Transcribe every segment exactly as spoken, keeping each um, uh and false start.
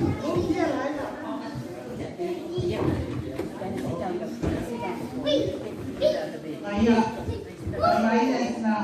Ngaia, ngaia, ngaia,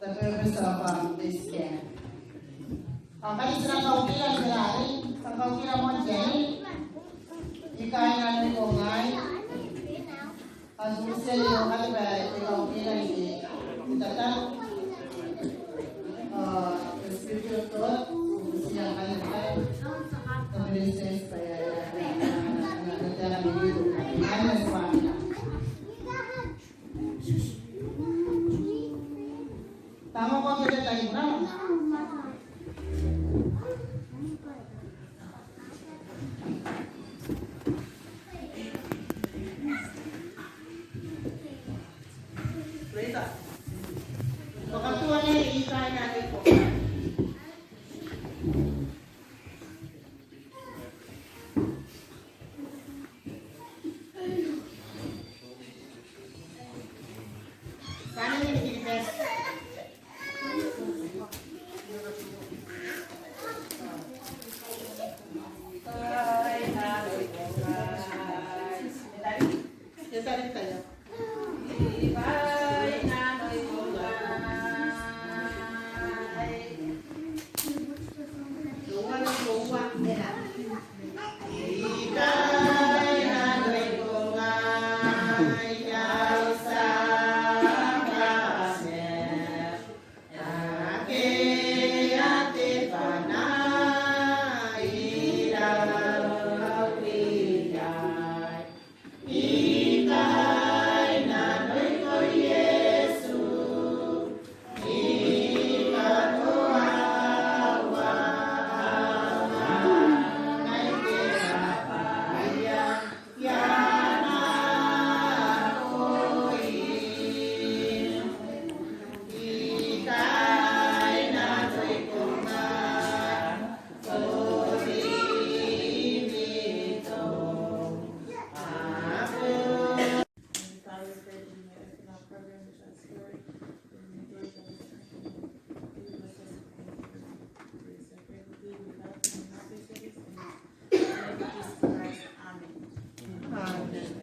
The purpose of, um, this camp. Ao ngkai ti na kaukira n te rarei, ti na kaukira moa n te rarei. I kaai nanoiko ngai. Ao ti butiia ngkai bwa e kaukira n te, te tataro. Ao the scripture taught, ti butiia ngkai bwa e kaukira n te tataro. Amen. Amen.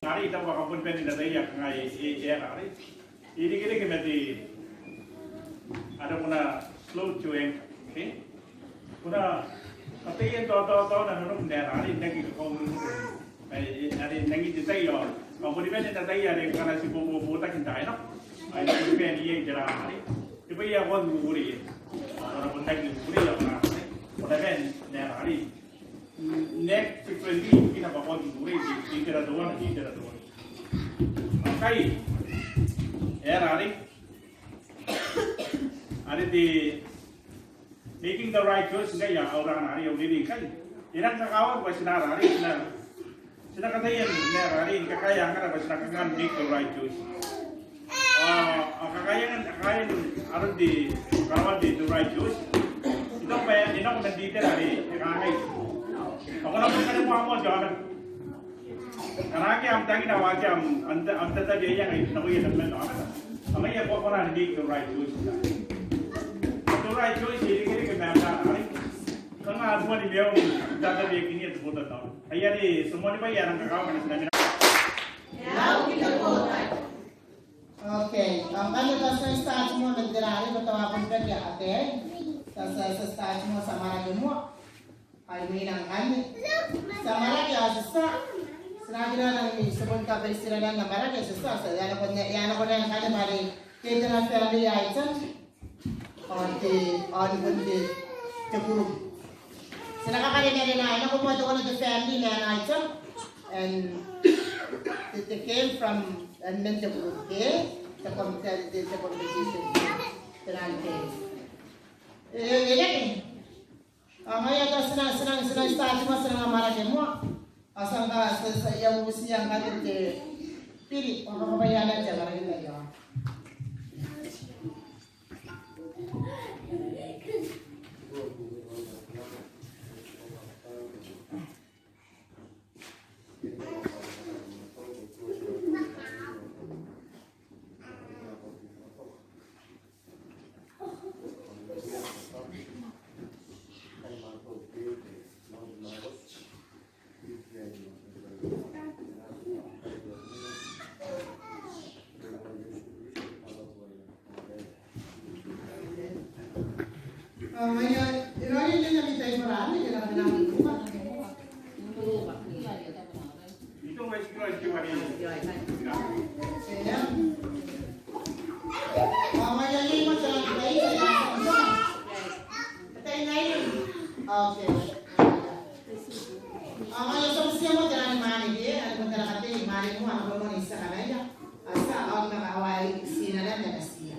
Are I taku bwa kam boni bane n ataia kanga e, e, e aera are I irekereke ma te, are ko na slow to anger, okay? Ko na kataia n taotaotaona nanom n aera are N na aki kakaununun. Are, are N nangi te tai ao kam boni bane n ataia are ngkana ti bobotaki n taai nako, ao I na boni bane iai n te rarei. Te bwai ae ko aki kukurei iai, ao ko na bon aki kukurei ao ko na, ko na bane n aera are N na aki friendly, ke N na bwaka n kukurei, te, te itera teuana, te itera teuana. Ao ngkai e aera are, are te making the right choice ngkai, ao aura ngkai, ao are e uarereke ngkai. E rang kakawaki bwa ti na aera are, ti na, ti na kataia n aera are ni kakaea angara bwa ti na kanga n make the right choice. Ao, ao kakaean, kakaean aron te, karaoan te, the right choice. I taku bwa e nako man te itera are e kangai. Ao ko na bon kani moamoa te aomata. Ngkana akea am tangina ao akea am, am, am tatabeaianga nakoia tabeman aomata, ao ngaia ko, ko na make the right choice. The right choice e irekereke ma am rarei. Kanga a tuai ni maiu n tatabeakinia te botanaomata. Ai are te moan bwai ae rang kakawaki ngkana ti na mena. Okay, ao ngkanne ti a start moa man te rarei, bwa tao a bon bane n ataei. Ti a, ti a start moa, ti a marake moa. Ai mena ngkanne. Ti a marake Ti na aki nang ni tibwa kabaitira n amwarake, ti a tia, e a nako, e a nako naba are te, te na family item. Ao te, ao bon te, te group. Ti na kakarinarina, e nako moa te, te family man item. And te, te game from, and then te group, okay? Te com-, te, te, te competition. Te na game. E, e, e, e. Ao ngaia ti a, ti na, ti na, ti na start moa, ti na amwarake moa. Ao ti a ngkai, ti a, ti a, I a bubutiia ngkai te, te biri, ao kakabwaia naba te amwarake aio. Okay. Ao ngaia ti a butiia moa te nano ni mwane, ke, ao moa te nano ni mwane, mwane moa, ao moa ni tia kanaia. Ao ti a, ao ni manga, ao ai ti na naba ni butiia.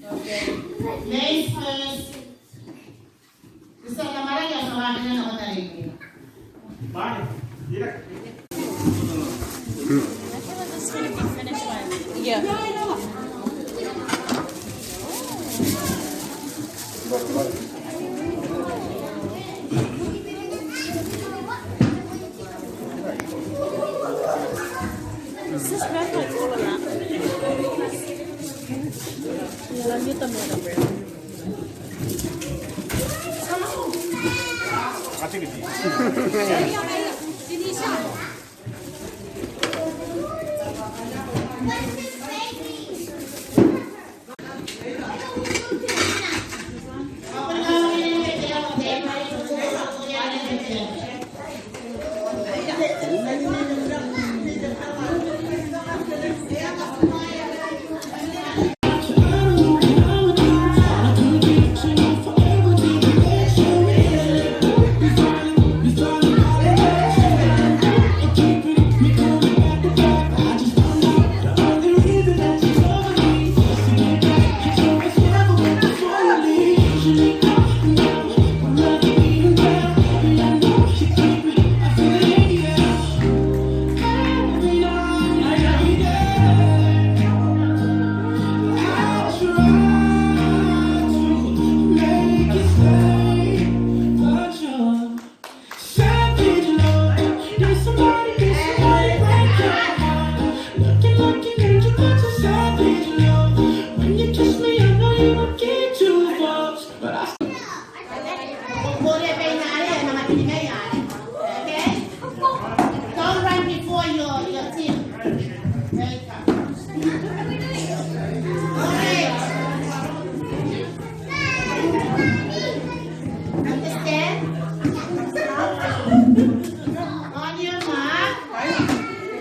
Okay. Next, please. Ti a amwarake, ao ti a waakina nako tarai. Yeah. Is this red light on or not? Yeah, I'll get the middle. Okay? Don't run before your, your team. Welcome. All right. Understand? On your mark.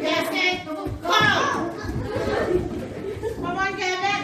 Get set. Go. Come on, Kevin.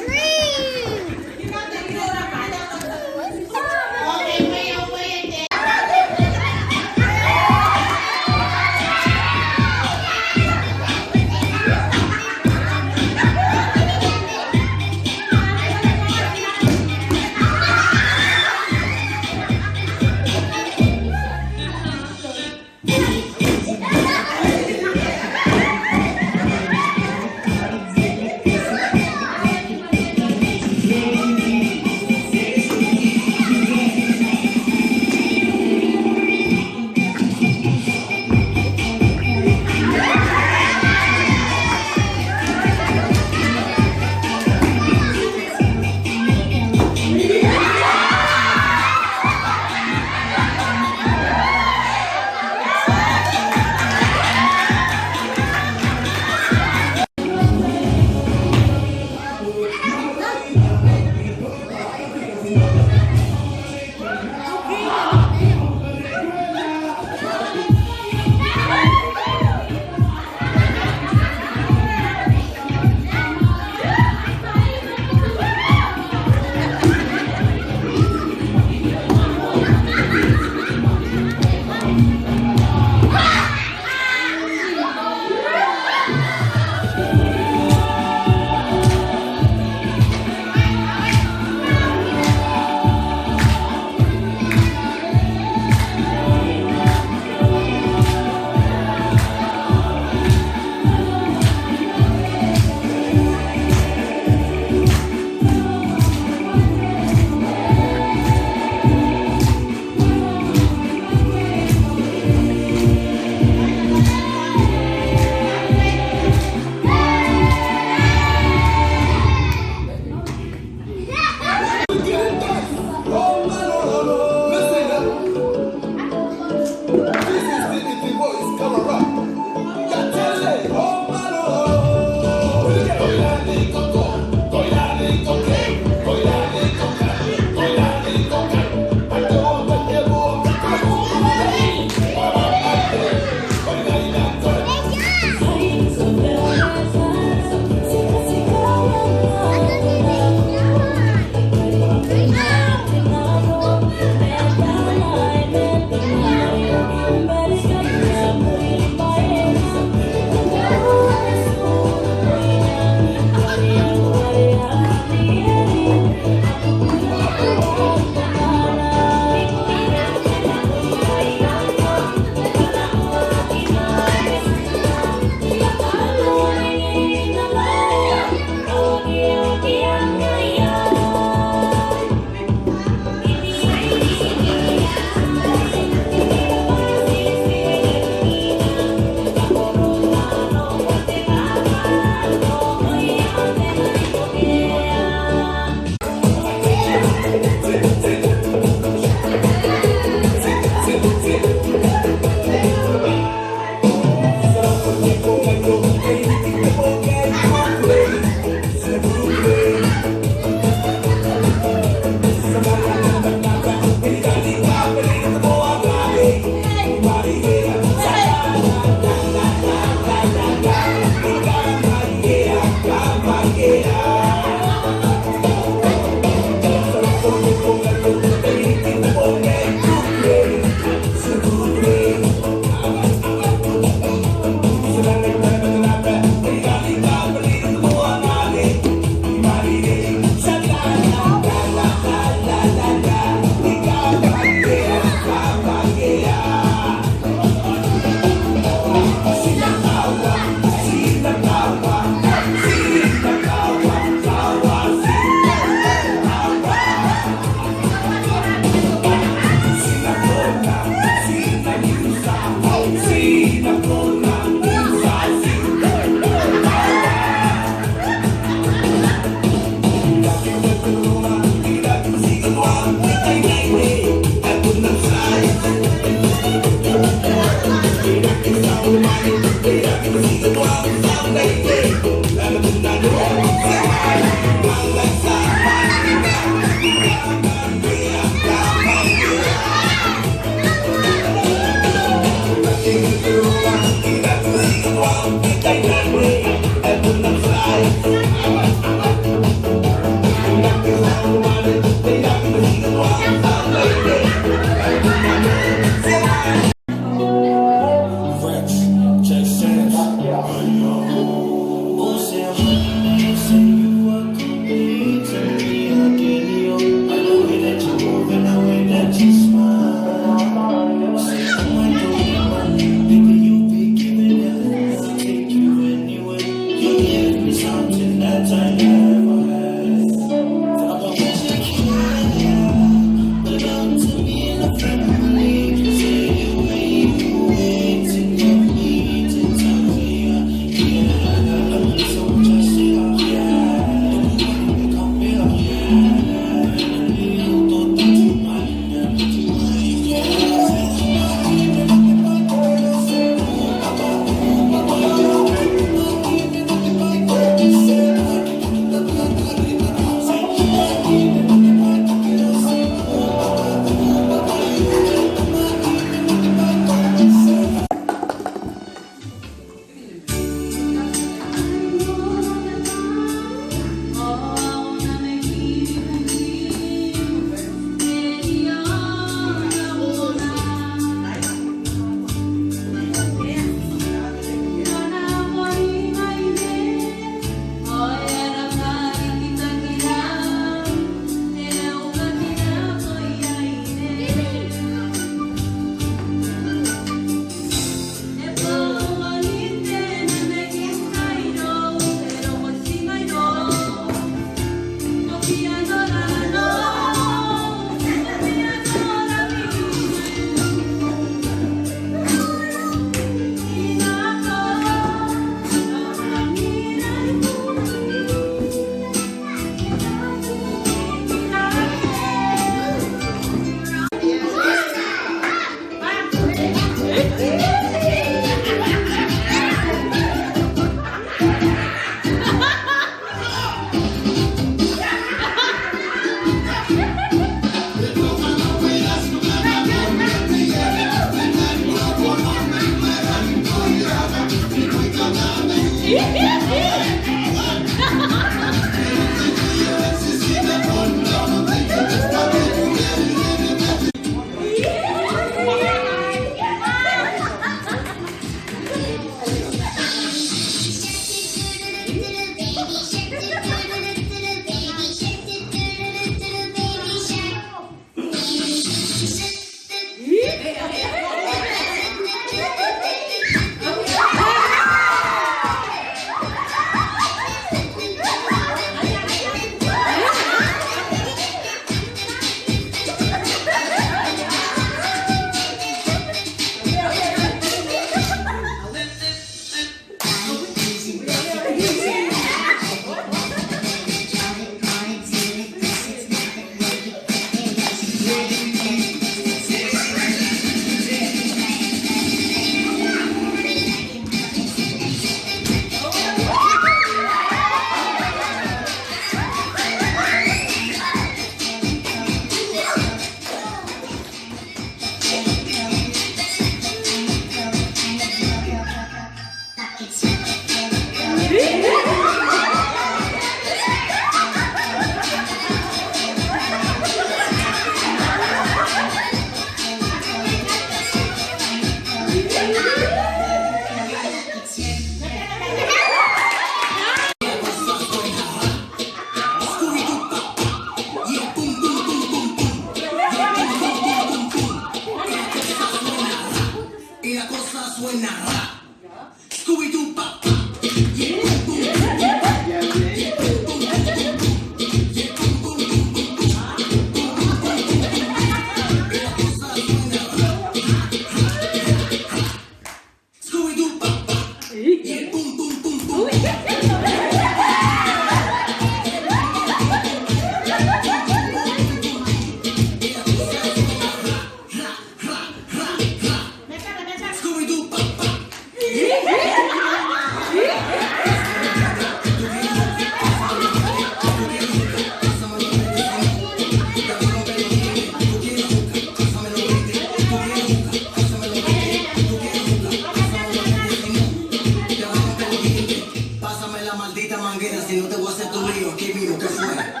Amen.